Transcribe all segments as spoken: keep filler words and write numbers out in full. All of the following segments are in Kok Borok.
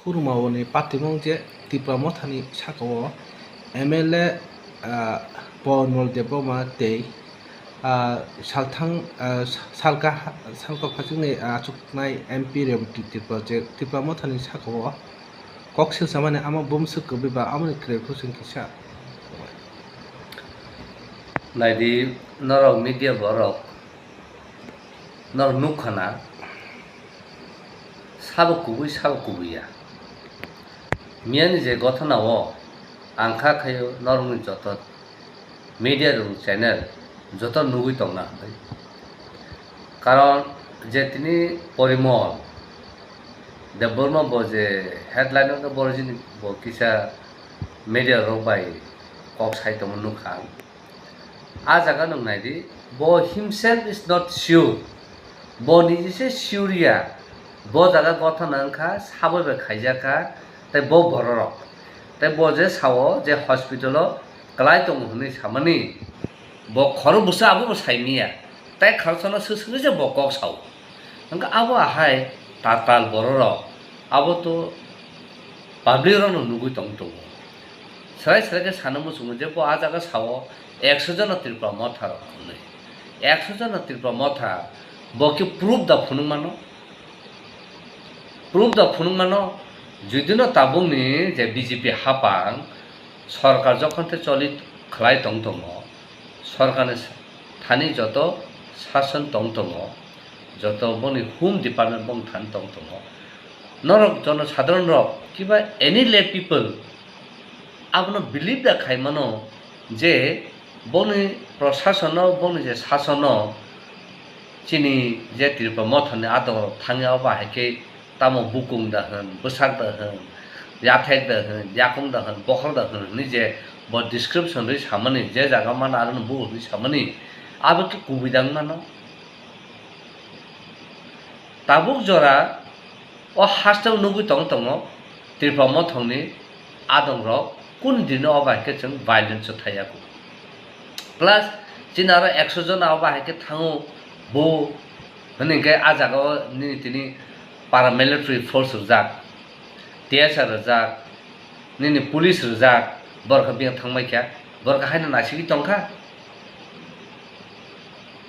Kurmao ni patimung je Tipra Mothani sakao M L A, ah, Pawanmol Debbarma tei, ah, salthang, ah, salka, salka phasingni achuknai M P Rebati Tripura je Tipra Mothani sakao kok silsamani ama bumswk kwbwi ba amoni kwrwi phusing kisa. Naidi norok media borok. Norok nukha na, sabo kubui, sabo kubui ya. Miyani je gothona o ang kha khaio norokni joto media rok channel joto nugui tongna hwnwi. Karon je tini Porimol Debbarma bo je headline o borok jini bo kisa media rok bai kok sai tongma nukha ang. A jaga nwng nai di, bo himself is not sure. Bo niji se sure ya. Bo jaga gothona wngkha, sabo bai khaijak kha, tei bo bororok. Tei bo je sao je hospital o kwlai tongo hwnwi samani, bo khorok bwsa abo bo sai manya. Tei khoroksa no swk swk je bo kok sao. Hwnkhe abo ahai tatal bororok, abo to public rokno nugui tong tongo. Swrai swrai khe sana muchungo je bo a jaga sao ekso jona Tripura Motha rok hwnwi. Ekso jona Tripura Motha bo khe proof da phunuk mano? Proof da phunuk mano? Judino tabukni je B J P hapang sorkar jokhon tei choli khlai tong tongo, sorkarni thani joto sason tong tongo, joto boni home department bong thani tong tongo. Norok jono sadharon rok kiba any lay people abono believe da khai mano je boni prosasono, boni je sasono chini je Tripura Mothani adongrok thangya obo hai khe tamo bukung da hwn, bwsak da hwn, yathek da hwn, yakung da hwn, bokhorok da hwn hwnwi je bo description rwi samani, je jaga mana aro bo hwnwi samani, abo khe kubui da wng mano? Tabuk jora o hasteo nugui tong tongo Tripura Mothani adongrok kunu dino obo hai khe chwng violence o thaiya kho. Plus chini aro ekso jona obo hai khe thango bo hwnwi khe a jaga o nini tini paramilitary force rwjak, T S R rwjak, nini police rwjak, borok khe biyang thangbai kha, borok khe haino naisingwi tongkha.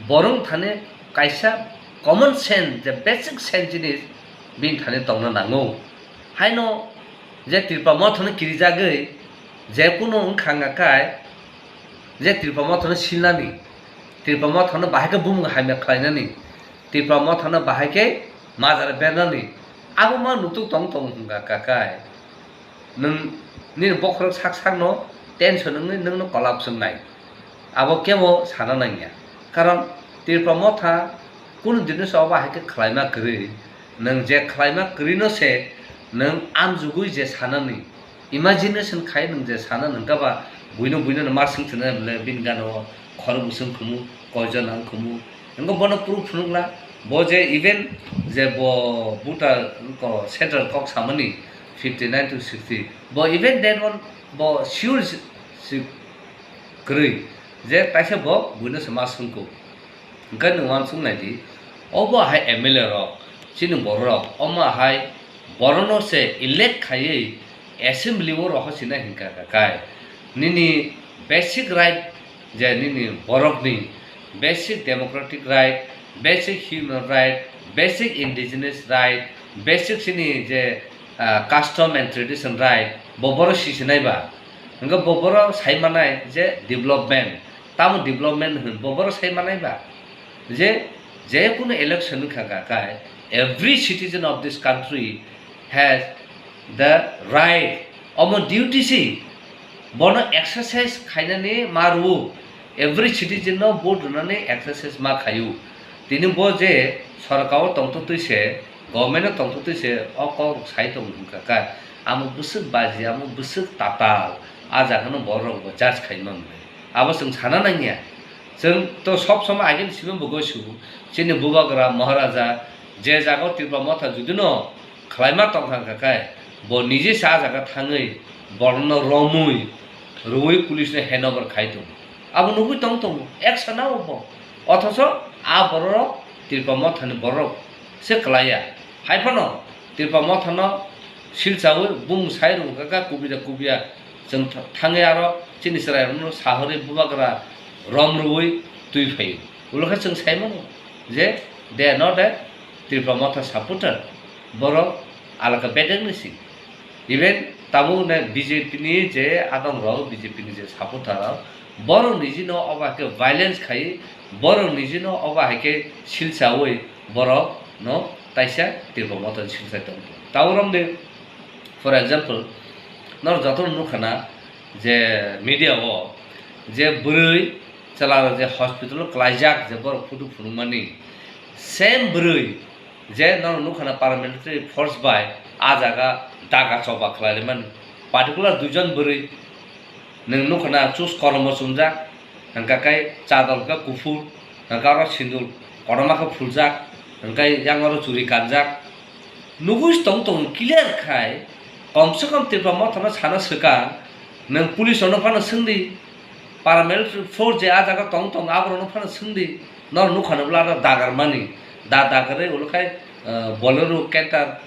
Borok thani kaisa common sense, je basic sense jinis bini thani tongna nango. Haino je Tripura Mothano kirijagwi je kunu wngkha wngkha kai, je Tripura Mothano silnani, Tripura Mothano bahai khe bumung hamya khlainani, Tripura Mothano bahai khe majra bernani, abo ma nutuk tong tong wngkha kai. Nwng nini bokhorok sak sakno tension wngwi nwngno collapse wngnai. Abo kebo sana nangya. Karon Tripura Motha kunu dino se obo hai khe khlaima kwrwi. Nwng je khlaima kwrwino se nwng amjugwi je sanani, imagination khai nwng je sana nangkha ba buino buino no ma swng thwna le bini gana o khorok bwswng khumu, koijon ang khumu. Wngkha bono proof phunukla, bo je even je bo voter ko central kok samani fifty nine to sixty, bo even that one bo sure si, si kwrwi je kaisa bo buino se ma swngkuk. Hwnkhe nwng uansuk nai di, obo hai M L A rok, chini borok rok, omo hai borokno se elect khaiwi assembly o rohor sinai hwnkha kha kai. Nini basic right je nini borokni basic democratic right, basic human right, basic indigenous right, basic chini je, ah, custom and tradition right, bo borok sisinai ba. Hwnkhe bo borok sai manai je development, tamo development hwn, bo borok sai manai ba. Je, je kunu election wngkha kha kai, every citizen of this country has the right, omo duty si, bono exercise khainani ma rwo, every citizen no vote rwnani exercise ma khaio. Tini bo je sorkar o tongtotwi se, government o tongtotwi se o kok rok sai tongo hwnkha kha, amo bwswk baji, amo bwswk tatal, a jaga no borok bo judge khai man bai. Abo chwng sana nangya. Chwng to sob somoi agini simi bo goisu, chini bubagra, maharaja, je jaga o Tripura Motha judino khlaima tongkha hwnkha khe, bo nije se a jaga thangwi borokno romwi, rwui police no handover khai tongo. Abo nugui tong tongo, action nao bo. Othocho a borok Tripura Mothani borok se kwlaiya. Hai phano Tripura Mothano silchaui bung sai rwngkha kha kubida kubya. Chwng th-, thangwi aro chini chwrairokno sahorwi bubagra rom rwui twi phaio. Ulo khe chwng sai mano je they are not a Tipra Motha supporter, borok alaka bedekni si. Even tabuk ne B J P ni je adongrok, B J P ni je supporter rok, borok nijino obo hai khe violence khai, borok nijino obo hai khe silchaui borok no taisa Tipra Motha ni silchai tong. Tabuk romdi, for example, norok jotono nukha na je media o je bwrwi chwla rok je hospital o klaijak je borok photo phunukmani, same bwrwi je norok nukha na paramilitary force bai ah jaga daga choba khlai rimani, particular duijon bwrwi nwng nukha na chus kormo chumjak, hwnkha khe chador khe kuphur, hwnkha oro sindur kotorma khe phuljak, hwnkhe yang oro churi kanjak. Nugui tong tong clear khai, kom se kom Tipra Motha no sana swkang, nwng police rok no phano swngdi, paramilitary force je ah jaga tong tong aborok no phano swngdi, norok nukha no bwla aro dagar mani, da dagarwi ulo khai, eh, Bolero canter,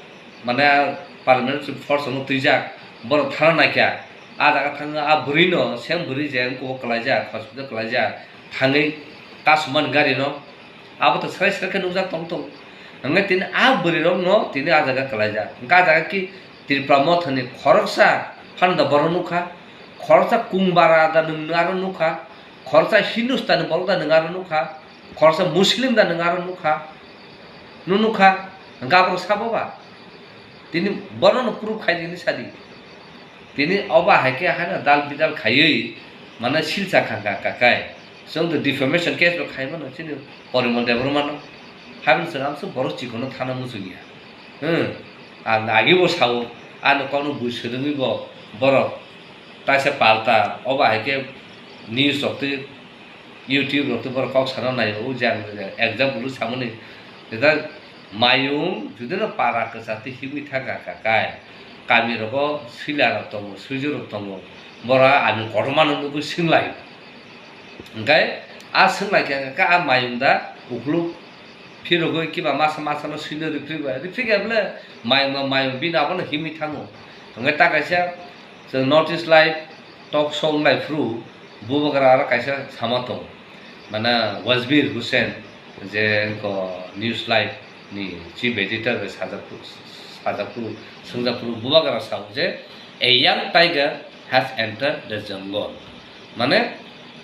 mane paramilitary force rok no twijak, borok thana naikha, ah jaga thangwi ah bwrwi no, same bwrwi je wngkuk o kwlaijak, hospital kwlaijak, thangwi kasumani gari no, abo to srai srai khe nukjak tong tong. Hwnkhe tini ah bwrwi rok no tini ah jaga kwlaijak. Hwnkhe ah jaga ki Tipra Motha ni khoroksa phano da borok nukha, khoroksa Kungbara da nwng aro nukha, khoroksa Hindustani borok da nwng aro nukha, khoroksa Muslim da nwng aro nukha, nw nukha, hwnkhe aborok sabo ba? Tini borok no proof khai di hinwi sadi. Tini obo hai khe haino dal bidal khaiwi mane silcha kha kha kha khai. Chwng to defamation case bo khai mano chini Porimol Debbarma no. Habini chwng amsuk borok chikon no thana muchung ya. Hmm. Ang agi bo sao, ano kokno bui swrwngwi bo borok taisa palta obo hai khe news rok twi YouTube rok twi borok kok sana nai o, je ang example samani. Jeta mayung judino para kwchar twi himwi thangkha kha kai, kami rogo sila rok tongo, suijo rok tongo, bora ani kotorma no nugwi swnglaio. Hwnkhe a swnglaikha khe a mayung da ukluk phirogwi kiba masa masa no swino riphrikbai, riphrikya bwle mayung ba mayung bini abono himwi thango. Hwnkhe ta kaisa chwng North East Live talk show wnglaifru bubagra aro kaisa sama tong, mane Wazbir Hussain, je wngkha News Live ni chief editor bai sajakphru, sajakphru, swngjakphru bubagra sao je, "A young tiger has entered the jungle." Mane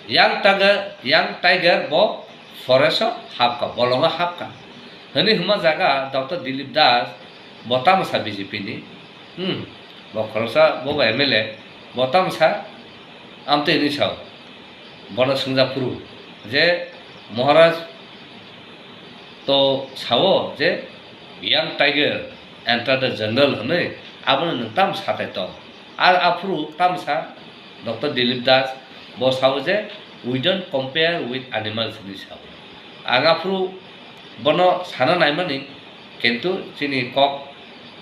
young tiger, young tiger bo forest o hapkha, bolongo hapkha hwnwi hwnma jaga Doctor Dilip Das bo tamsa B J P ni, hmm, bo khoroksa bo bai M L A, bo tamsa amtwi hwnwi sao, bono swngjakphru je Maharaj to sao je, "Young tiger enter the jungle," hwnwi, abono nwng tamo sathai tong? Ar aphuru tamsa Doctor Dilip Das bo sao je, "We don't compare with animals," hwnwi sao. Ang aphuru bono sana naimani, kintu chini kok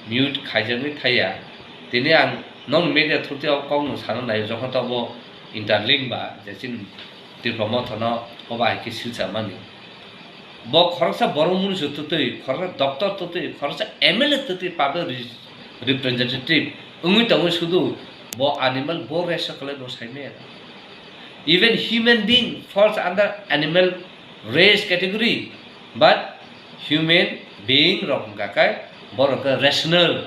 mute khaijakwi thaiya. Tini ang nokni media through twi o kokno sana naio, jokhon to bo interlink ba je chini Tipra Motha no obo hai khe silchamani. Bo khoroksa borok mwnwi se twtwi, khoroksa doctor twtwi, khoroksa M L A twtwi, public re-, representative wngwi tongwi sudu bo animal, bo race o kwlai bo saimaya. Even human being falls under animal race category, but human being rok hwnkha khe borok khe rational,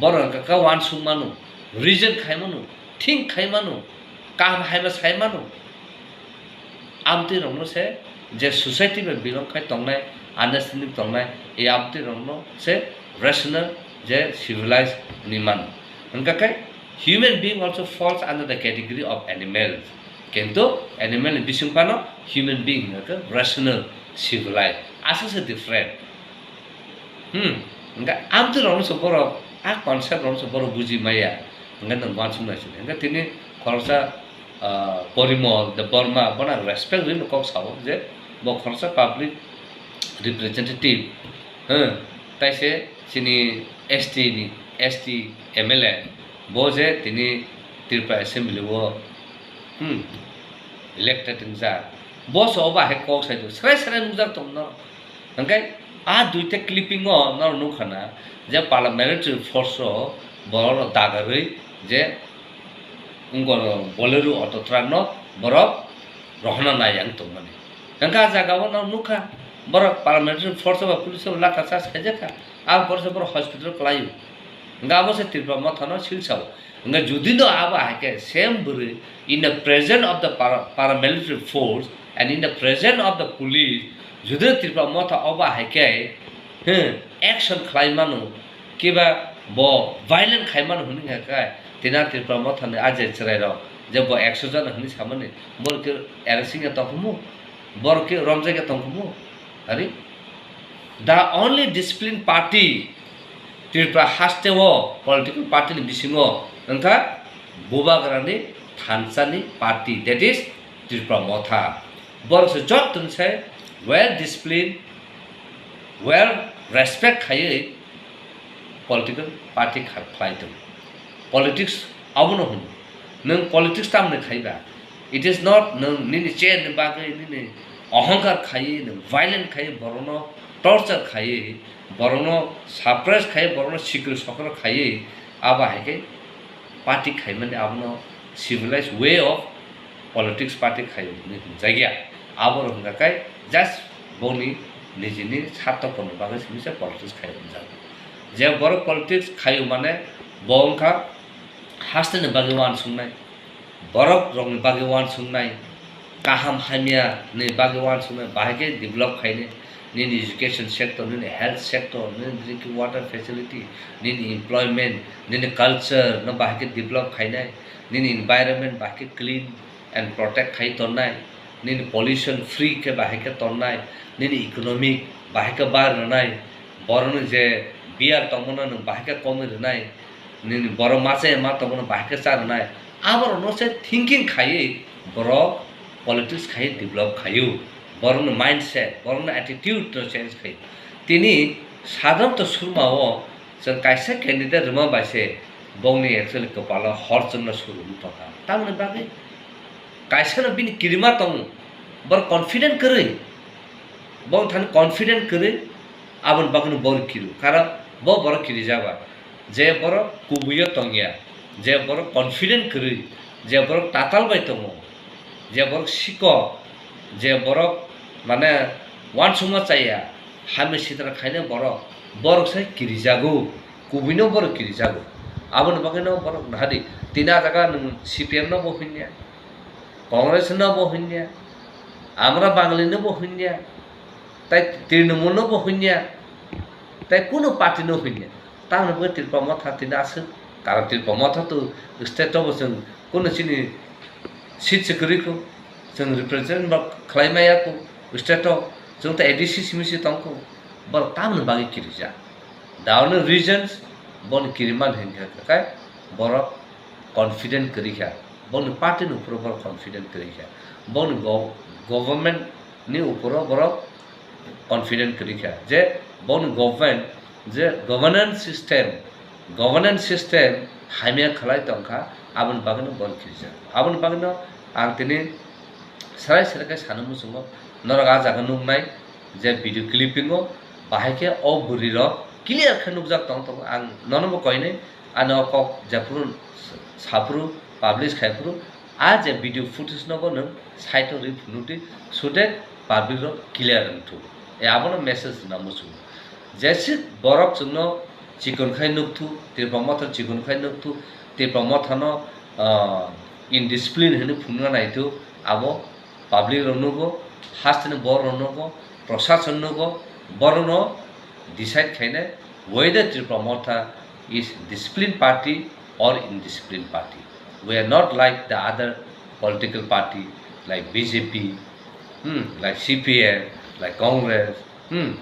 borok hwnkha khe uansuk mano, reason khai mano, think khai mano, kaham hai ma sai mano. Amtwi rokno se je society bai belong khai tongnai, understanding tongnai, e amtwi rokno se rational, je civilized hinwi mano. Hwnkha khe human being also falls under the category of animals. Kintu animal ni bising phano human being hwnkha khe rational, civilized, aswk se different. Hmm, hwnkhe amtwi rokno se borok, a concept rokno se borok buji maya, hwnkhe nwng uansuk nai sidi. Hwnkhe tini khoroksa, ah, Porimol Debbarma, bono ang respect rwino kok sao je bo khoroksa public representative, hmm, taise chini S T ni, S T M L A, bo je tini Tripura Assembly o, hmm, elected wngjak, bo se obo hai kok sai do, srai srai nukjak tong no. Hwnkhe a duita clipping o norok nukha na je paramilitary force o borok dagarwi je wngkor Bolero auto truck no borok rohorna nai ang tongmani. Hwnkhe ah jaga o no nukha borok paramilitary force ba police o lata charge khaijakha, aboni pore se borok hospital kwlaio. Hwnkhe abo se Tripura Motha no silsa o. Hwnkhe jodi no abo hai khe same bwrwi in the presence of the para-, paramilitary force and in the presence of the police, jodi no Tripura Motha obo hai khe, hmm, action khlai mano, kiba bo violent khai mano hwnwi kha khe, tini a Tripura Motha ni a je chwrai rok je bo ekso jona hwnwi samani, borok khe arrest wngya tongkhumu, borok khe romjakya tongkhumu, ari? The only disciplined party Tripura haste o political party ni bisingo wngkha Bubagrani thansa ni party, that is Tripura Motha. Borok se joto ni se well disciplined, well respect khaiwi political party kha-, khlai tongo. Politics abono hwn. Nwng politics tamni khaiba? It is not nwng nini chair ni bagwi nini ohongkar khaiwi, nwng violent khaiwi, borokno torture khaiwi, borokno suppress khaiwi, borokno sikir sokro khaiwi, abo hai khe party khaimani abono civilized way of politics party khaio hwnwi hwnjakya. Abo rok hwnka khe just boni nijini sartho porni bagwi simi se politics khaio hwnjago. Je borok politics khaio mane bo wngkha hasteni bagwi uansuknai, borok rokni bagwi uansuknai, kaham hamya ni bagwi uansuknai, bahai khe develop khainai. Nini education sector, nini health sector, nini drinking water facility, nini employment, nini culture no bahai khe develop khainai, nini environment bahai khe clean and protect khai tonnai, nini pollution free khe bahai khe tonnai, nini economic bahai khe bar rwnai, borokni je beer tongmano nwng bahai khe komwi rwnai, nini borok masa ya ma tongmano bahai khe cha rwnai. Aborokno se thinking khaiwi borok politics khaiwi develop khaio. Borokni mindset, borokni attitude no change khaio. Tini Sadhananta Surma o chwng kaisa candidate rwma bai se bongni actually kwpalo hor chwngno suru wng tongkha. Tamoni bagwi kaisa no bini kirima tongo, borok confident kwrwi, bong thani confident kwrwi, aboni bagwino borok kiru. Karon bo borok kirijak ba, je borok kubuio tongya, je borok confident kwrwi, je borok tatal bai tongo, je borok sikok, je borok mane uansukma chaya, hamya sitra khainai borok, borok se kirijago, kubuino borok kirijago. Aboni bagwino borok nahadi, tini a jaga nwng C P M no bo hwnya, Congress no bo hwnya, Amra Bangali no bo hwnya, tai Trinamool no bo hwnya, tai kunu party no hwnya. Tamoni bagwi Tripura Motha tini aswk, karon Tripura Motha to state o bo chwng kunu chini seat se kwrwi kho, chwng represent bo khlai maya kho state o, chwng to A D C simi se tong kho, borok tamoni bagwi kirijak. The only reasons boni kiriman hinkhe khe borok confident kwrwi kha, boni party ni uphuru borok confident kwrwi kha, boni go-, government ni uphuru borok confident kwrwi kha je boni government je governance system, governance system hamya khlai tongkha, aboni bagwino borok kirijak. Aboni bagwino ang tini sarai sarai khe sana muchungo, norok a jaga nuknai je video clipping o bahai khe o bwrwi rok clear khe nukjak tong tongo. Ang nono bo koinai, ani o kok jephuru saphuru publish khaiphuru a je video footage no bo nwng side o rwi phunukdi, so that public rok clear wngthuk. E abono message rwna muchungo. Jesi borok chwngno chikon khai nukthuk, Tripura Motha chikon khai nukthuk, Tripura Mothano, ah, indiscipline hwnwi phunukna naithuk, abo public rok nugo, hasteni borok rok nugo, prosason nugo, borokno decide khainai whether Tripura Motha is disciplined party or indisciplined party. We are not like the other political party like B J P, hmm, like C P M, like Congress, hmm.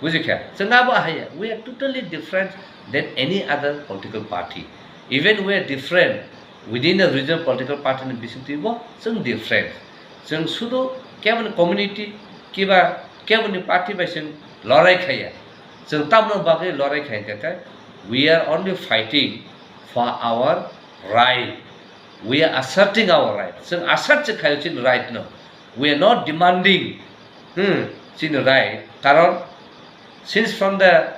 Bujikha? Chwng abo ahaya. We are totally different than any other political party. Even we are different within the regional political party ni bisingtwi bo chwng different. Chwng sudu keboni community kiba keboni party bai chwng lorai khaiya. Chwng tamno bagwi lorai khai kha khe, we are only fighting for our right. We are asserting our right. Chwng assert se khaio chini right no. We are not demanding, hmm, chini right. Karon since from the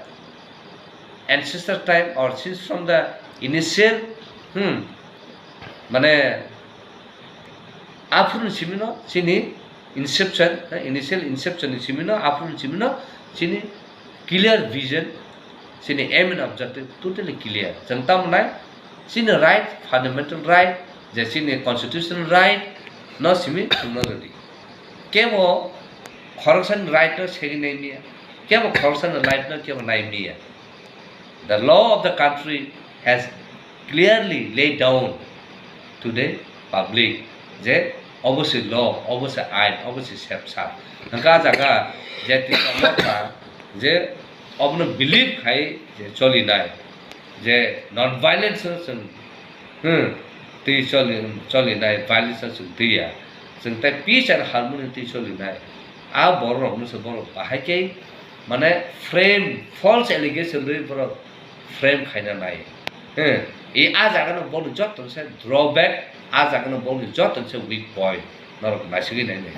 ancestor time or since from the initial, hmm, mane, aphuru ni simi no chini inception, eh, initial inception ni simi no, aphuru ni simi no chini clear vision, chini aim and objective totally clear. Chwng tamo nai, chini right, fundamental right, je chini constitutional right no simi chwngno rwdi. Kebo khoroksani right no segwi nai miya, kebo khoroksani right no kebo nai miya. The law of the country has clearly laid down to the public je obo se law, obo se ain, obo se sepsa. Hwnkhe ah jaga je Tipra Motha je obono believe khai je cholinai, je non-violence no chwng Hmm, twi choli, cholinai, violence chwng twiya. Chwng tai peace and harmony twi cholinai. A borok rokno se borok bahai khe, mane, frame, false allegation rwi borok frame khaina nai. Hmm, e a jaga no boni joto se drawback, a jaga no boni joto se weak point. Norok naisingwi nai nai.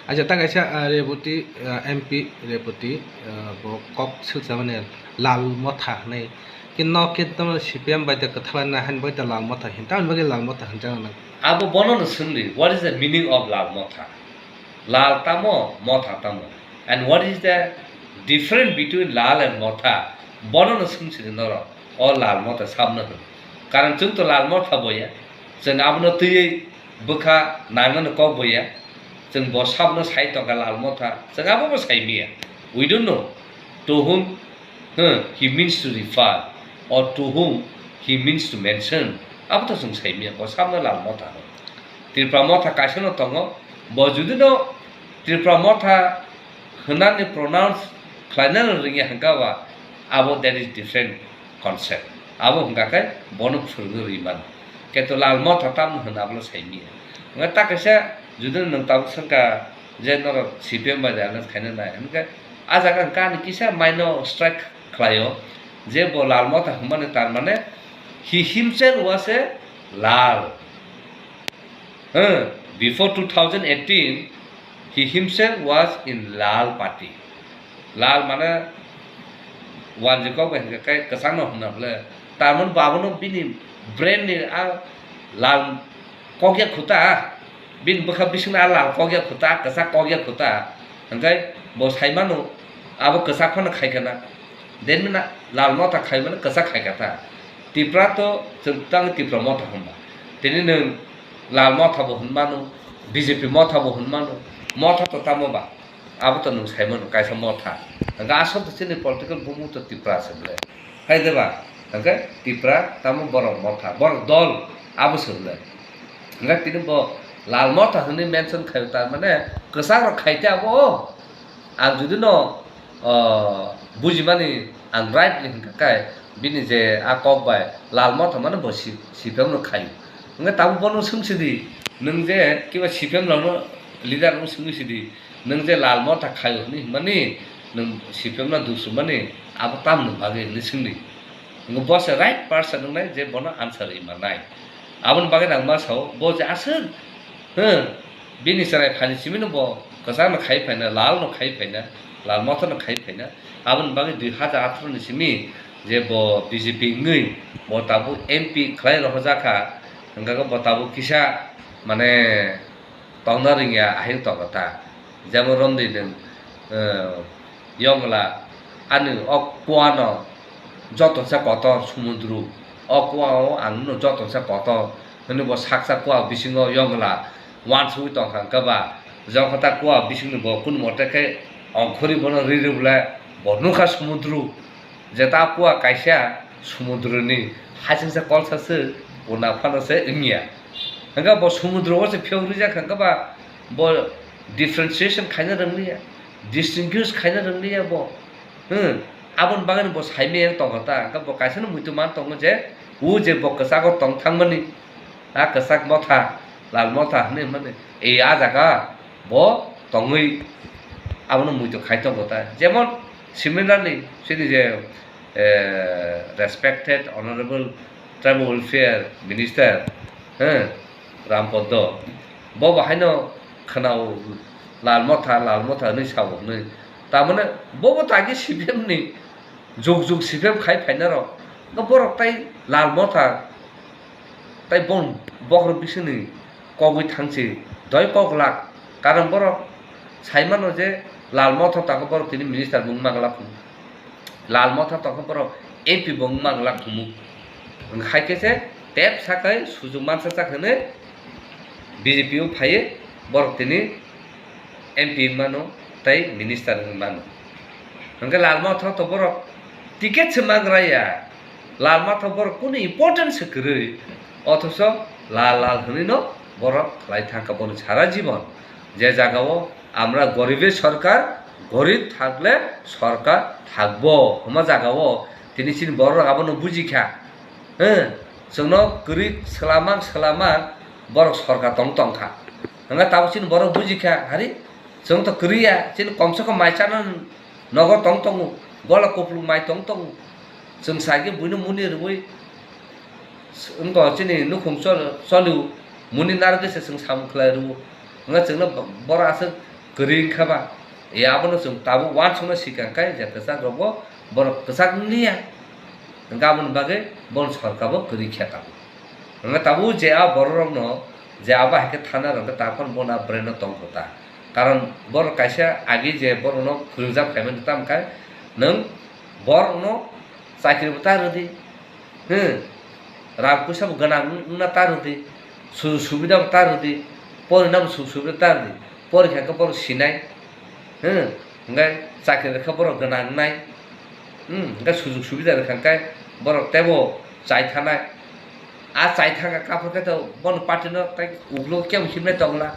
Acha, ta kaisa, ah, Reboti, ah, M P Reboti, ah, bo kok silsa mane Lal Motha hinwi. Kinno kinto C P M bai de kwthalai na han bai de Lal Motha hin. Tamoni bagwi Lal Motha hin jana nang. Abo bono no swngdi, what is the meaning of Lal Motha? Lal tamo, Motha tamo? And what is the difference between Lal and Motha? Bono no swngsidi norok. O Lal Motha sabno hin. Karon chwng to Lal Motha boya. Chwng abono twiwi bwkha nangmani kok boya. Chwng bo sabno sai tongkha Lal Motha. Chwng abo bo sai miya. We don't know to whom, huh, he means to refer or to whom he means to mention. Abo to chwng sai miya. Bo sabno Lal Motha hwn. Tripura Motha kaisa no tongo. Bo judi no Tripura Motha hwnani pronounce khlaina rwngya hwnkha ba, abo that is different concept. Abo hwnkha khe bono phwrwngwi rwi mano. Khe to Lal Motha tamno hwno abono sai miya. Hwnkhe ta kaisa judi nwng tabuk swngkha je norok C P M bai alliance khaina nai, hwnkhe a jaga hwnkhe ani kisa mind-o strike khlaio je bo Lal Motha hwnmani tar mane he himself was a Lal. Huh, before two thousand eighteen, he himself was in Lal party. Lal mane wanjwi kok bai hwnkhe khe kwchangno hwnna bwle. Tamoni babono bini brain ni a lal kokya khuta, bini bwkha bisingni a lal kokya khuta, kwchak kokya khuta. Hwnkhe bo sai mano, abo kwchak phano khai khana. Then bini Lal Motha khai mano, kwchak khai kha ta. Tipra to chwng tang Tipra Motha hwnba. Tini nwng Lal Motha bo hwn mano, B J P Motha bo hwn mano. Motha to tamo ba? Abo to nwng sai mano kaisa Motha. Hwnkhe asol to chini political bumung to Tipra se bwle. Hai de ba? Hwnkhe Tipra tamo borok Motha, borok dol abo se bwle. Hwnkhe tini bo Lal Motha hwnwi mention khaio, tar mane kwchak rok khai te abo. Ang judi no, o, bujimani ang right ni hwnkha khe, bini je a kok bai Lal Motha mano bo si-, C P M no khai. Hwnkhe tabuk bono swng sidi, nwng je kiba C P M rokno leader rokno swngwi sidi, nwng je Lal Motha khai hwnwi hwnmani, nwng C P M no dusumani, abo tamni bagwi hwnwi swngdi. Hwnkhe bo se right person wngnai je bono answer rwi mannai. Aboni bagwi ang ma sao, bo je aswk, huh, bini chwrai phaini simi no bo kwchak no khai phaina, Lal no khai phaina, Lal Motha no khai phaina. Aboni bagwi dui hajar atharo ni simi je bo B J P wngwi bo tabuk M P khlai rohorjak kha, hwnkha khe bo tabuk kisa mane tongna rwngya ahil tongo ta. Jemon romdi nwng, eh, Yongla, ani o kuano joto se kotor sumundru, o kuao ang no joto se kotor hwnwi bo saksa kua bisingo Yongla wansugwi tongkha hwnkhe ba, jokho ta kua bisingni bo kunu mote khe ongkhorwi bono ri rwbwle bo nukha sumundru. Jeta kua kaisa sumudroni hasingsa kolsa se puna phano se wngya. Hwnkhe bo sumudro o se phiyok rijak hwnkhe ba bo differentiation khaina rwngliya, distinguish khaina rwngliya bo. Hmm, aboni bagwi bo saimaya tongkha ta, hwnkhe bo kaisa no muitu man tongo je, o je bo kwchago tong thangmani, a kwchak motha, Lal Motha hwnwi hwnmani, ei a jaga bo tongwi abono muitu khai tongo ta. Jemon similarly chini je, eh, respected honorable tribal welfare minister, eh, Ram Poddo, bo bo haino khwnao Lal Motha, Lal Motha hwnwi sao hwnwi. Tamane bo bo tagi C P M ni Juk juk sipem khai phainarok, borok tai Lal Mothar tai bon bokhorok bisingni kogwi thangsi doi kok lak. Karon borok sai mano je Lal Mothar tongkha borok tini minister bo wng manglak, Lal Mothar tongkha borok M P bo wng manglak, hai khe se tep sakai sujuk mansa chak hwnwi B J P o phaiwi borok tini M P wng mano tei minister wng mano. Hwnkhe Lal Mothor to borok ticket se mangra ya, Lal Mothor borok kunu important se kwrwi, othocho Lal Lal hwnwi no borok khlai thangkha boni sara jibon. Je jagao amra goribe sorkar, gorib thakle sorkar thakbo hwnma jagao tini chini borok abono bujikha. Hwng, chwngno kwrwi swlamang swlamang borok sorkar tong tongkha. Hwnga tabuk chini borok bujikha, hari chwng to kwrwi ya, chini komse kom mai chana nogo tong tongo, gola kuplung mai tong tongo. Chwng sai khe buino muni rwui wngkha chini nukhung chol-, cholio, muni narwgwi se chwng samung khlai rwo. Hwnga chwngno borok aswk kwrwi wngkha ba? E, abono chwng tabuk uansukna sikha khe je kwchak rokbo borok kwchak wngliya. Hwnkhe aboni bagwi bono sorkar bo kwrwi khe tabuk. Hwnkhe tabuk je a borok rokno je abo hai khe thana rwkhe ta phano bono a brain no tongkho ta. Karon borok kaisa agi je borokno phwrwngjak phaimani tamo khe nwng borokno chakri bo ta rwdi. Hmm. Rang puisa bo gwnang wng-, wngna ta rwdi. Sujug subida bo ta rwdi. Porina bo sujug subida ta rwdi. Porikha khe borok sinai. Hmm. Hwnkhe chakri rwkha borok gwnang wngnai. Hmm. Hwnkhe sujug subida rwkha khe borok teibo chai thanai. A chai thangkha kaphor khe to bono party no tei uklok kebo himnai tongla.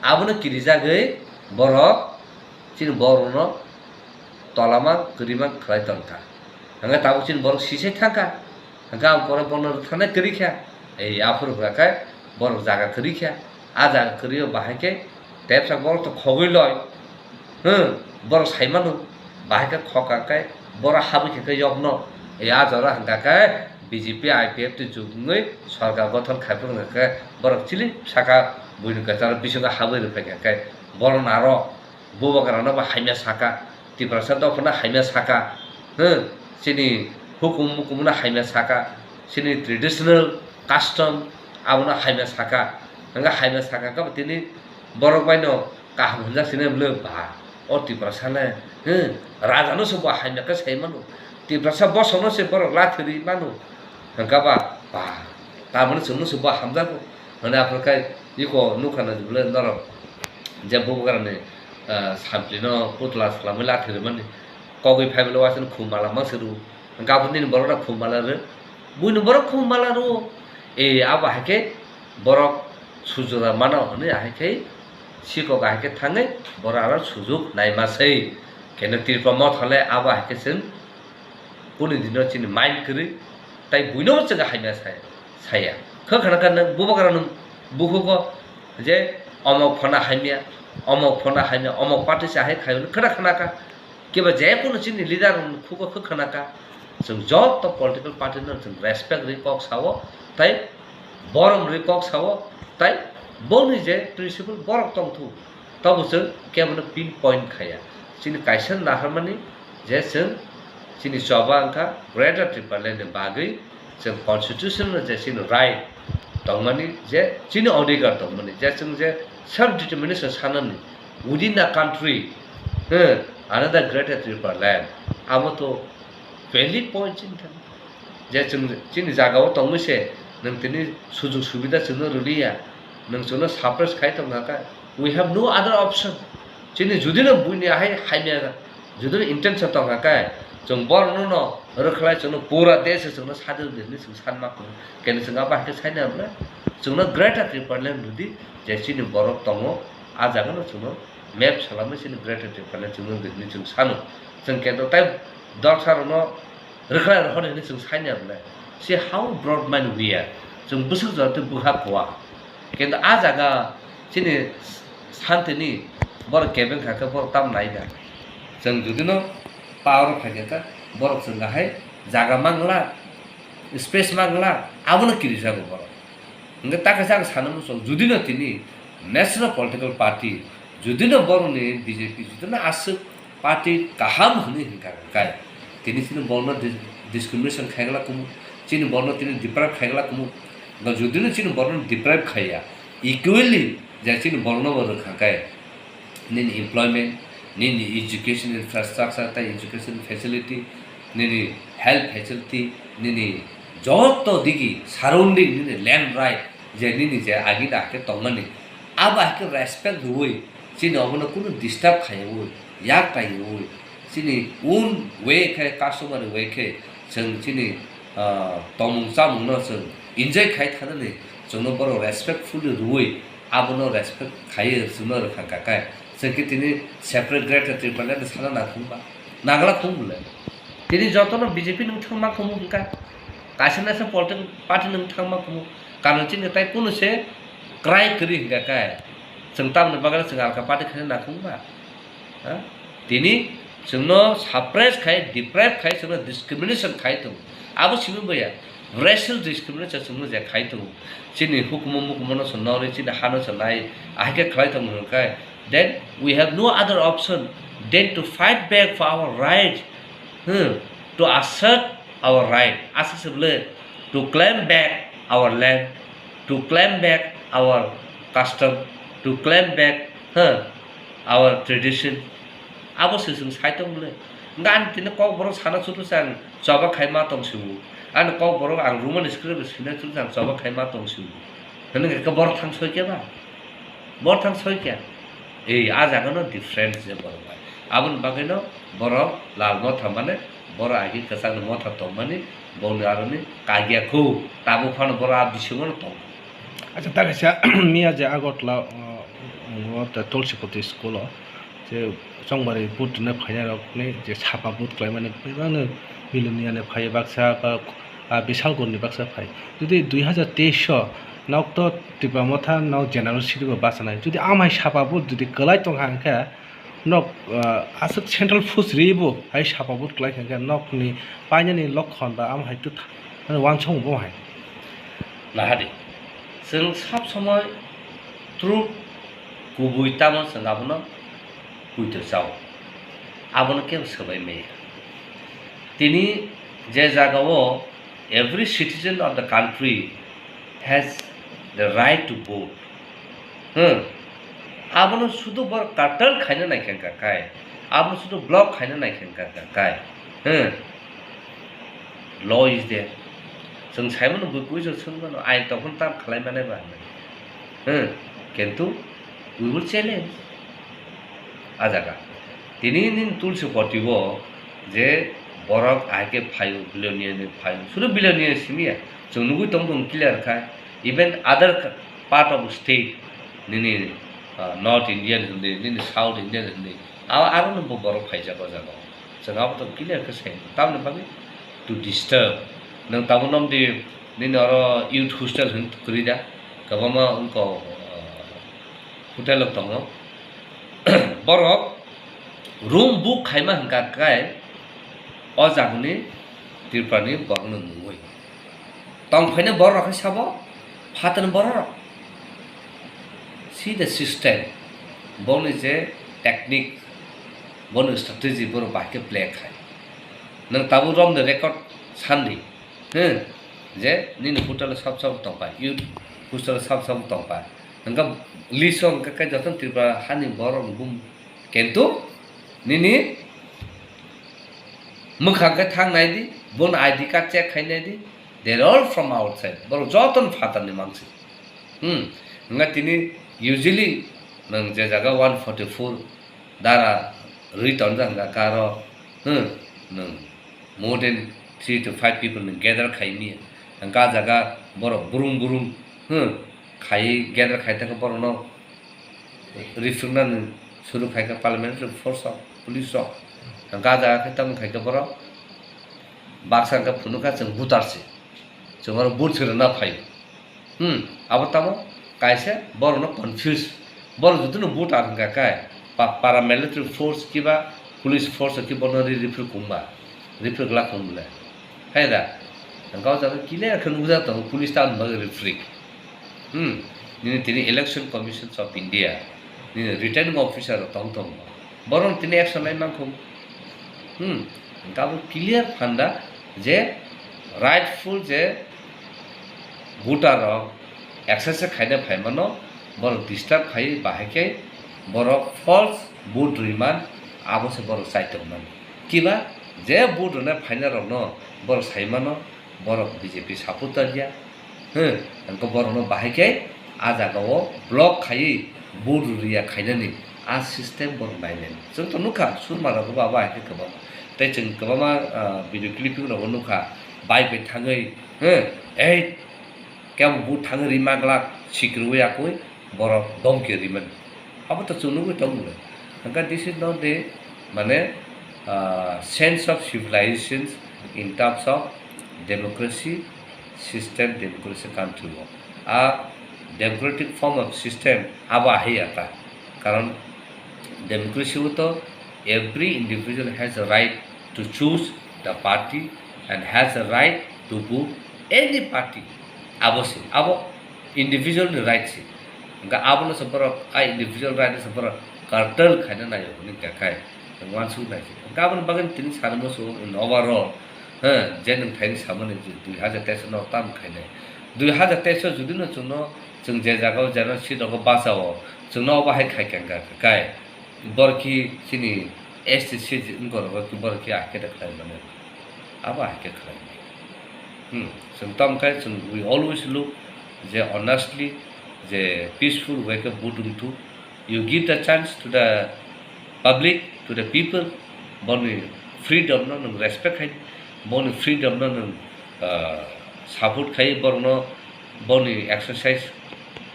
Abono kirijagwi borok chini borokno tolama kwrwima khlai tongkha. Hwnkhe tabuk chini borok sisai thangkha. Hwnkhe ang pore bono rwtharnai kwrwi kha. Ei aphuru hwnkha khe borok jaga kwrwi kha. A jaga kwrwi o bahai khe tepsa borok to khogwi loi. Hwng, borok sai mano. Bahai khe khokha khe borok habwi khe khe yokno. Ei a jora hwnkha khe B J P I P F T juk wngwi sorkar gothon khai phuru hwnkha khe borok chili saka buini kwcharo bisingo habwi rwphai kha khe borok naro. Bubagrano bo hamya saka, Tiprasa dophano hamya saka, hmm, chini hukum mukumno hamya saka, chini traditional custom abono hamya saka. Hwnkhe hamya saka khe bo tini borok baino kaham hwnjak sini bwle ba. O Tiprasa le, hmm, rajano se bo hamya khe sai mano. Tiprasa bosongno se borok lathi rwi mano. Hwnkhe ba, ba, tamoni chwngno se bo hamjago. Hwnwi aphuru khe iko nukha na bwle norok je bubagrani, ah, samplino putla swlamwi lathi rwmani kogwi phai bwle uaisano khum mala mangse rw. Hwnkhe aphuru nini borokno khum mala rw. Buini borok khum mala rw. E abo hai khe borok sujura mano hwnwi ahai khe sikok ahai khe thangwi borok aro sujuk naima se. Keno Tripura motha le abo hai khe chwng Kuni dino chini mind kwrwi, tai buino chwng hamya sai, saya. Khe khana kha nwng bubagra nwng bukhugo je omok phona hamya, omok phona hamya, omok party se hai khayo, khana khana kha. Kiba je kunu chini leader rok khugo khe khana kha. Chwng joto political party no chwng respect rwi kok sao, tai borom rwi kok sao, tai boni je principle borok tongthu. Tobo chwng kebono pin point khaya. Chini kaisa naharmani je chwng chini choba wngkha Greater Tipraland ni bagwi chwng constitution no je chini right tongmani, je chini odhikar tongmani, je chwng je self determination sanani within the country, eh, another Greater Tipraland, amo to valid point chini thani. Je chwng chini jagao tongwi se nwng tini sujug subida chwngno rwliya, nwng chwngno suppress khai tongkha khe, we have no other option. Chini judino buini ahai hamya, judino intention tongkha khe, chwng borokno no rwkhlai chwngno pura desho chwngno sadil di hwnwi chwng sanma kunu. Keno chwng abo hai khe saina bwle, chwngno Greater Tipraland rwdi, je chini borok tongo, a jagano chwngno map salamwi chini Greater Tipraland chwngno rwdi hwnwi chwng sano. Chwng keno tai dorsa rokno rwkhlai rohorni hwnwi chwng saina bwle. See how broad mind we are. Chwng bwswk jora tei bwkha kuwa. Kintu a jaga chini santini borok kebeng kha khe borok tam nai da. Chwng judino power o phai khe borok chwng hai jaga mangla, space mangla, abono kirijago borok. Hwnkhe ta kaisa ang sana muchung, judino tini national political party, judino borokni B J P, judino aswk party kaham hwnwi hwnkha hwnkhe, Tini chini borno dis-, discrimination khaigwla kumu, chini borno tini deprive khaigwla kumu. Ga judino chini borno deprive khaiya, equally je chini borno bo rwkha khe, nini employment, nini education infrastructure tei education facility, nini health facility, nini joto digi surrounding, nini land right, je nini je agini ake tongmani, abo ake respect rwui, chini obono kunu disturb khaiwi, yak taiwi, chini own way khe, customary way khe, chwng chini, ah, tongmung chamungno chwng enjoy khai thanani, chwngno borok respectfully rwui, abono respect khaiwi chwngno rwkha kha khe, chwng khe tini separate Greater Tipraland sana nangkhung ba, nangla khung bole. Tini jotono B J P nwng thangma khumuk wngkha, kaisa naisa political party nwng thangma khumuk, karon chini tai kunu se cry kwrwi hwnkha khe, chwng tamoni bagwi chwng alka party khaina nangkhung ba? Ha? Tini chwngno suppress khai, deprive khai, chwngno discrimination khai tongo. Abo simi boya, racial discrimination chwngno je khai tongo. Chini hukumu mukumu no chwng nori, chini hano chwng nai, ahai khe khlai tongo hwnkhe, then we have no other option than to fight back for our right, hmm, to assert our right. Asa se bole, to claim back our land, to claim back our custom, to claim back, huh, our tradition. Abo se chwng sai tong le. Hwnkhe ani tini kok borok sana chutu chang choba khai ma tong sibu. Ani kok borok ang Roman script sina chutu chang choba khai ma tong sibu. Hwnwi khe borok thang soi khe ba? Borok thang soi khe? Ei, a jaga no different je borok bai. Aboni bagwi no borok lal motha mane borok agi kwchak ni motha tong mani, boni aroni kagya khu. Tabuk phano borok a bisingo no tong. Acha, ta kaisa miya je Agartala, uh, o, ta Tulsipati school o, je chongbari vote rwna phainai rok ni je sapa vote khlai mani, bebak no Bilonia ni phai baksa ba, ah, Bisalgor ni baksa phai. Jodi dui hazar teis o nok to Tipra Motha nok general seat bo bachanai. Jodi amhai sapa vote jodi kwlai tong kha hwnkhe, nok, ah, aswk central force ribo hai sapa vote kwlai kha hwnkhe nokni painani lokhon ba amhai twi tha-, mane uansukmung bo hai. Nahadi, chwng sab somoi truth kubui tamo chwng abono puito chao. Abono kebo swbai maya. Tini je jagao every citizen of the country has the right to vote. Hmm. Abono sudu bor curtail khaina nai khe wngkha kai. Abono sudu block khaina nai khe wngkha kai. Hmm. Law is there. Chwng sai mano bui kuiso swng mano, ain tongphano tam khlai mane ba hinwi. Hmm. Kintu we will challenge. A jaga. Tini nini Tulsipati bo je borok ahai khe phaio, Bilonia ni phaio. Sudu Bilonia simi ya. Chwng nugui tong tong clear kha. Even other part of state, nini, ah, North Indian hindi, nini South Indian hindi. Abo, aro no bo borok phaijak o jaga o. Chwng abo to clear khe sai. Tamoni bagwi to disturb. Nwng tamo nom di nini oro youth hostel hin kwrwi da. Kwbangma wngkok, ah, hotel rok tongo. Borok room book khaima hwnkha khe o jagani Tripurani borokno nungwi. Tongphaini borok rok khe sabo phatani borok rok. See the system. Boni je technique, boni strategy borok bahai khe play khai. Nwng tabuk romni record sandi. He, je nini hotel sab sab tongpai, youth hostel sab sab tongpai. Hwnkhe list o hwnkhe khe joto Tripura hani borok bum. Kintu nini mwkhang khe thang nai di, boni I D card check khai nai di. They are all from outside. Borok joto ni phatar ni mansi. Hmm. Hwnkhe tini usually nwng je jaga one forty-four dara rwi tonjak hwnkha karo, hmm, nwng more than three to five people nwng gather khai manya. Hwnkhe ah jaga borok burung burung, hmm, khai gather khai thangkhe borokno rifrwknani suru khai kha parliamentary force rok, police rok. Hwnkhe ah jaga khe tamo khai kha borok baksa hwnkhe phunukha chwng voter se, chwng oro vote se rwna phai. Hmm, abo tamo kaisa borokno confuse. Borok jotono voter hwnkha khe pa-, paramilitary force kiba police force kiba no ri-, rifrwk wngba, rifrwk glak wng bole. Hai da? Hwnkhe o jaga clear khe nukjak tongo police tamoni bagwi rifrwk. Hmm, nini tini Election Commission of India, nini returning officer rok tong tongo. Borok tini action lai mankho. Hmm, Hwnkhe abo clear phanda je rightful je voter rok exercise khaina phaimano borok disturb khai, bahai khe borok false vote rwimani, abo se borok chai tongmani. Kiba je vote rwna phainai rokno borok saimano borok B J P supporter ya, hmm, hwnkhe borokno bahai khe a jagao block khaiwi vote rwya khainani a system borok nainani. Chwng to nukha, surma rokbo abo hai khe kwbangma. Tei chwng kwbangma, ah, video clipping rokbo nukha, bike bai thangwi, hmm, ei, kebo vote thangwi rima glak, sikirwi yakwi, borok domki rimani. Abo to chwng nugwi tongo le. Hwnkhe this is not the, mane, ah, sense of civilizations in terms of democracy system, democracy country o. A democratic form of system abo ahai ya ta. Karon democracy o to every individual has a right to choose the party and has a right to vote any party. Abo se, abo individual ni right se. Hwnkhe abono se borok a individual right no se borok curtail khaina naio hwnwi kha khai, uansuk nai se. Hwnkhe aboni bagwi tini sanwi muchungo in overall, he, je nwng thaini samani je dui hajar teis no tam khainai. Dui hajar teis o jodi no chwngno, chwng je jagao jeno seat rogo bachao, chwngno obo hai khai kha kha khai. Borok khe chini S T C wngkha rok khe borok khe ahai khe ta khlai mano. Abo ahai khe khlai mano. Hmm. Chwng tamo khe chwng we always look je honestly je peaceful way khe vote wng thu. You give the chance to the public, to the people. Boni freedom no nwng respect khai, boni freedom no nwng, ah, support khai, borok no boni exercise,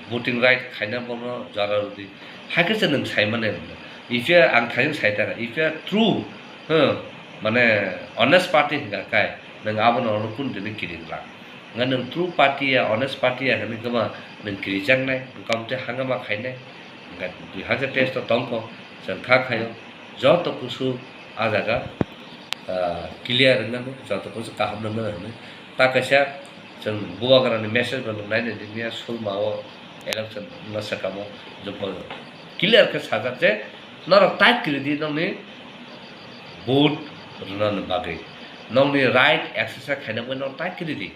voting right khaina borok no jora rwdi. Hakhe se nwng sai mano. If you are, ang thaino sai ta, if you are true, huh, mane honest party hwnkha khe, nwng abono oro kun dini kiring lang. Hwnkhe nwng true party ya, honest party ya hwnwi kwma nwng kirijaknai, nwng kamtwi hangama khainai. Hwnkhe dui hajar teis to tongkho, chwng kha khaio, joto kusu a jaga, ah, clear wngmani, joto kusu kaham wngmani hwnwi. Ta kaisa chwng bubagrani message bo nwng nainai di miya sulma o election wngna swkamo joto clear khe sajak je norok tai kwrwi di nokni vote rwnani bagwi, nokni right exercise khaina bagwi norok tai kwrwi di.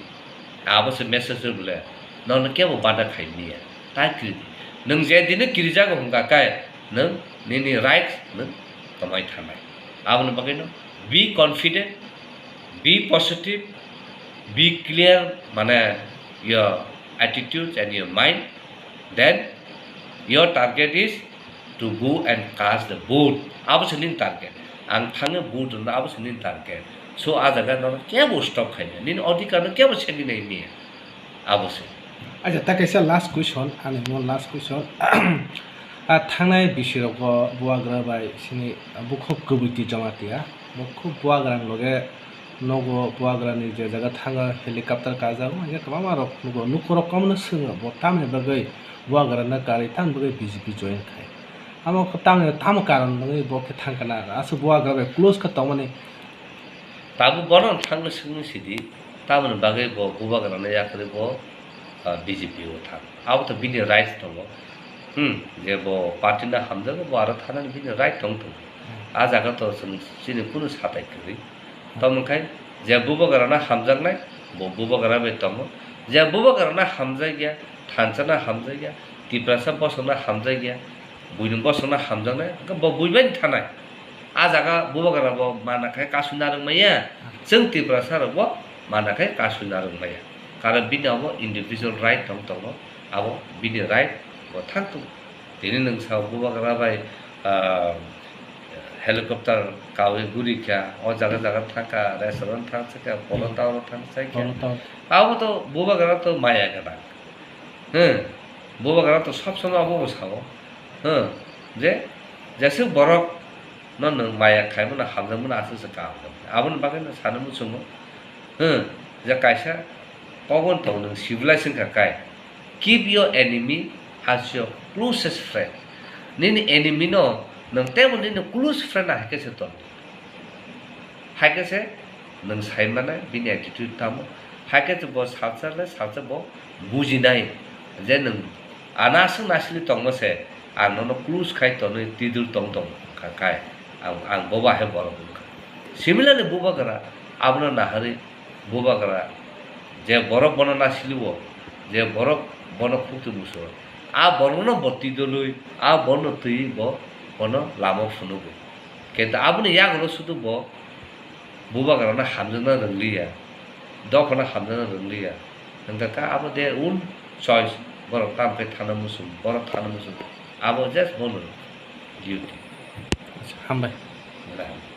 Abo se message rw bole, nokno kebo bada khai manya, tai kwrwi di. Nwng je dino kirijago hwnkha khe nwng nini right nwng kwmai thanai. Aboni bagwino be confident, be positive, be clear, mane your attitude and your mind, then your target is to go and cast the vote. Abo se nini target. Ang thangwi vote rwna abo se nini target. So, a jaga nono kebo stop khaina. Nini odhikar no kebo segwi nai manya. Abo se. Acha, ta kaisa last question, ani mo last question. A thangnai bisi rogo bubagra bai sini bukhuk kwbwi twi Jamatia. Bukhuk bubagra ni loge nogo bubagrani je jaga thango helicopter kajago, hingke kwbangma rok nugo, nukhorok komono swngo bo tamoni bagwi bubagrano karwi tamoni bagwi B J P join khai. Amo tamoni tamo karon wngwi bo khe thangkha na, aswk bubagra bai close khe tongmani. Tabuk bono thangwi swngwi sidi, tamoni bagwi bo bubagrano yakarwi bo, ah, B J P o thang. Abo to bini right tongo. Hmm, je bo party no hamjago, bo aro thanani bini right tong tongo. A jaga to chwng chini kunu satai kwrwi. Tamo khai je bubagrano hamjaknai, bo bubagra bai tongo. Je bubagrano hamjakya, thansa no hamjakya, Tiprasa bosong no hamjakya, buini bosong no hamjaknai, hwnkhe bo bui bai thanai. A jaga bubagra bo mana khai kasui narwk maya, chwng Tiprasa rok bo mana khai kasui narwk maya. Karon bini abo individual right tong tongo, abo bini right bo thang tongo. Tini nwng sao bubagra bai, ah, helicopter kawi guri kha, o jaga jaga thang kha, restaurant thang se kha, Polo Town thang se kha. Polo Town. Abo to bubagra to maya gwnang. Hwng, bubagra to sob somoi abo bo sao. Hwng, je, jeswk borok no nwng maya khaimano, hamjakmano aswk se kaham kha. Aboni bagwi no sanwi muchungo. Hwng, je kaisa kokno tong nwng civilization kha kai. Keep your enemy as your closest friend. Nini enemy no nwng teibo nini close friend hai khe se tong. Hai khe se nwng sai mano bini attitude tamo. Hai khe se bo salsa le salsa bo bujinai je nwng ano aswk nasili tongma se ang nono close khai tonwi tidul tong tong kha kai. Ang, ang bo bahai borok wngkha. Similarly, bubagra abono naharwi, bubagra je borok bono nasilio, je borok bono khukti muso, a borokno bo twidolwi, a borokno twiwi bo bono lama phunugo. Kintu aboni yagulo sudu bo bubagrano hamjakna rwngliya, dophano hamjakna rwngliya. Hwnkhe kha abo their own choice, borok tamo khe thana muchung, borok thana muchung, abo just bono duty. Hambai. Hambai.